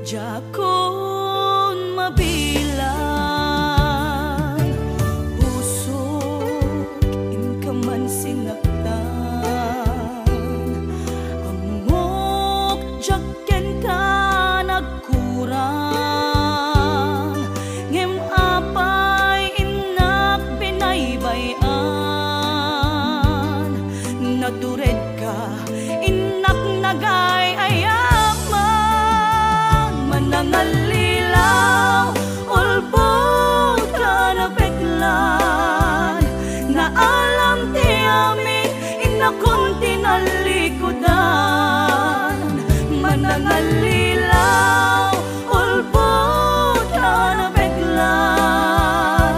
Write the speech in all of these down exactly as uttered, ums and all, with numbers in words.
Diakon mabilang, pusok, inka man sinaktan. Ammok, diak kenka nagkurang, ngem apay innak binaybay-an. Naturedka, innak nagay-ayaman, manangallilaw, ulbod ka napeklan. Naalam ti amin, innakon tinallikudan. Manangallilaw, ulbod ka napeklan.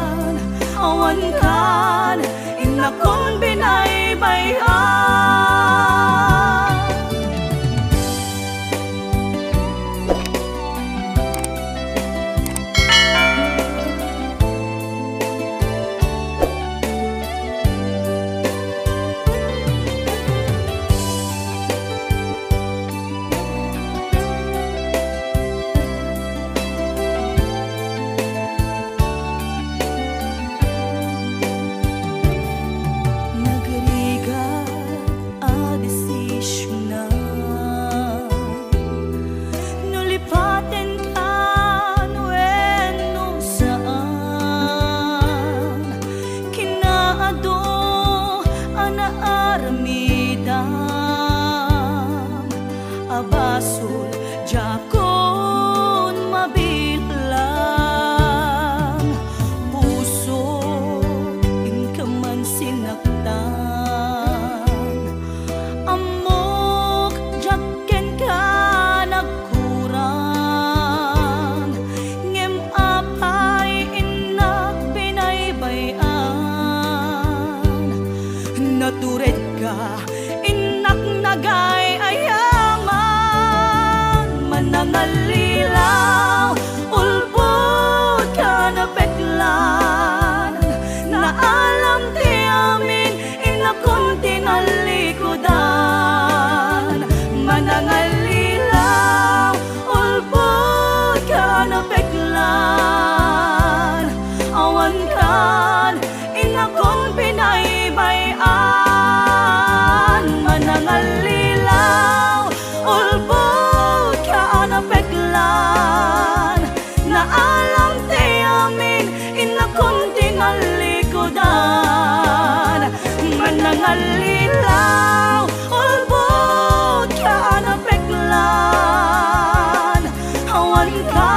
Awan kan innakon binaybay-an. Nagrigat a desisionan, no lipaten kan wenno saan. Kinaadu a naaramidam a basol, diakon mabilang. Puso, inka man sinaktan. Ammok, diak kenka nagkurang, ngem apay innak binaybay-an. Naturedka, innak nagay-ayaman, manangallilaw, ulbod ka napeklan. Naalam ti amin, innakon tinallikudan. Manangallilaw, ulbod ka napeklan. Awan kan innakon binaybay-an. Manangallilaw, ulbod ka napeklan. Naalam ti amin, innakon tinallikudan. Manangallilaw, ulbod ka napeklan. Awan ka